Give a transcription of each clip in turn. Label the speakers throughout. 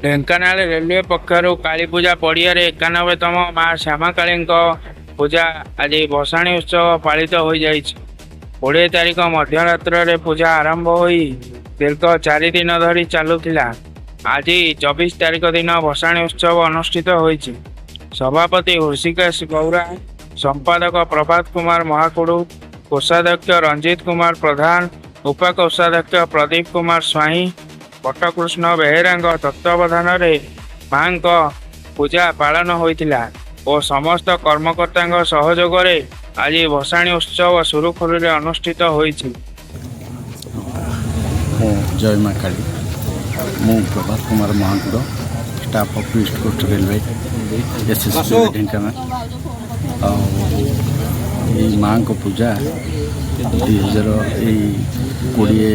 Speaker 1: Dhenkanal railway ପକ୍ଷରୁ କାଳୀପୂଜା ପଡ଼ିଆରେ 91ତମ ମା ଶ୍ୟାମାକାଳୀଙ୍କ ପୂଜା ଆଜି ଭସାଣୀ ଉତ୍ସବ ପାଳିତ ହୋଇଯାଇଛି। 20 ତାରିଖ ମଧ୍ୟରାତ୍ରରେ ପୂଜା ଆରମ୍ଭ ହୋଇ ଦୀର୍ଘ 4 ଦିନ ଧରି ଚାଲୁଥିଲା। ଆଜି 24 ତାରିଖ ଦିନ ଭସାଣୀ ଉତ୍ସବ ଅନୁଷ୍ଠିତ ହୋଇଛି। ସଭାପତି ହୃଷିକେଶ ଗୌରା, ସମ୍ପାଦକ ପ୍ରଭାତ କୁମାର ମହାକୁଡୁ, କୋଷାଧ୍ୟକ୍ଷ ରଞ୍ଜିତ କୁମାର ପ୍ରଧାନ, ଉପକୋଷାଧ୍ୟକ୍ଷ ପ୍ରଦୀପ କୁମାର ସ୍ୱାଇଁ, ବଟକୃଷ୍ଣ ବେହେରାଙ୍କ ତତ୍ତ୍ୱାବଧାନରେ ମାଙ୍କ ପୂଜା ପାଳନ ହୋଇଥିଲା ଓ ସମସ୍ତ କର୍ମକର୍ତ୍ତାଙ୍କ ସହଯୋଗରେ ଆଜି ଭସାଣୀ ଉତ୍ସବ ସୁରୁଖୁରୁରେ ଅନୁଷ୍ଠିତ ହୋଇଛି।
Speaker 2: ମୁଁ ଜୟ ମା କାଳୀ। ମୁଁ Prabhat Kumar Mahakud, staff of East Coast Railway, SSB, Dhenkanal. ଆଉ ଏଇ ମାଆଙ୍କ ପୂଜା 2000 ଏଇ 20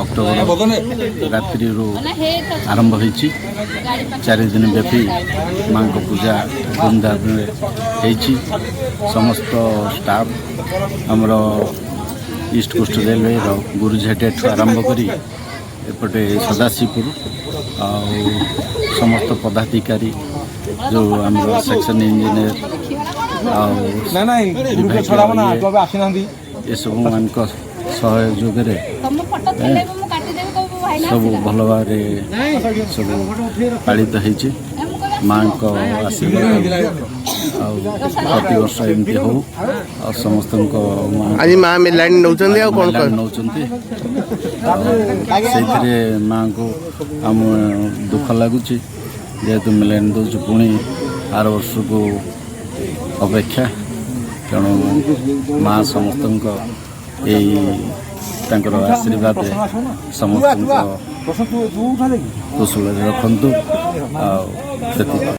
Speaker 2: ଅକ୍ଟୋବର ରାତ୍ରିରୁ ଆରମ୍ଭ ହୋଇଛି। 4 ଦିନ ବ୍ୟାପୀ ମାଆଙ୍କ ପୂଜା ଧୁମଧାମରେ ହେଇଛି। ସମସ୍ତ ଷ୍ଟାଫ୍ ଆମର ଇଷ୍ଟ କୋଷ୍ଟ ରେଲୱେର ଗୁରୁଝାଟିଆଠୁ ଆରମ୍ଭ କରି ଏପଟେ ସଦାଶିବପୁର ଆଉ ସମସ୍ତ ପଦାଧିକାରୀ, ଯେଉଁ ଆମର ସେକ୍ସନ ଇଞ୍ଜିନିୟର ଆଉ ବିଭାଗୀୟ ଇଏ, ଏସବୁ ମାନଙ୍କ ସହଯୋଗରେ ସବୁ ଭଲ ଭାବରେ ସବୁ ପାଳିତ ହେଇଛି। ମାଙ୍କ ଆଶୀର୍ବାଦ ଆଉ ପ୍ରତିବର୍ଷ ଏମିତି ହଉ ଆଉ ସମସ୍ତଙ୍କ
Speaker 3: ଆଜି ମା ମେଲାଣି ନେଉଛନ୍ତି ଆଉ କ'ଣ?
Speaker 2: ମେଲାଣି ନେଉଛନ୍ତି ଆଉ ସେଇଥିରେ ମାଙ୍କୁ ଆମ ଦୁଃଖ ଲାଗୁଛି, ଯେହେତୁ ମେଲାଣି ଦେଉଛୁ, ପୁଣି ଆର ବର୍ଷକୁ ଅପେକ୍ଷା। ତେଣୁ ମା ସମସ୍ତଙ୍କ ଏଇ ତାଙ୍କର ଆଶୀର୍ବାଦରେ ସମସ୍ତଙ୍କ କୁଶଳରେ ରଖନ୍ତୁ ଆଉ ସେତିକି।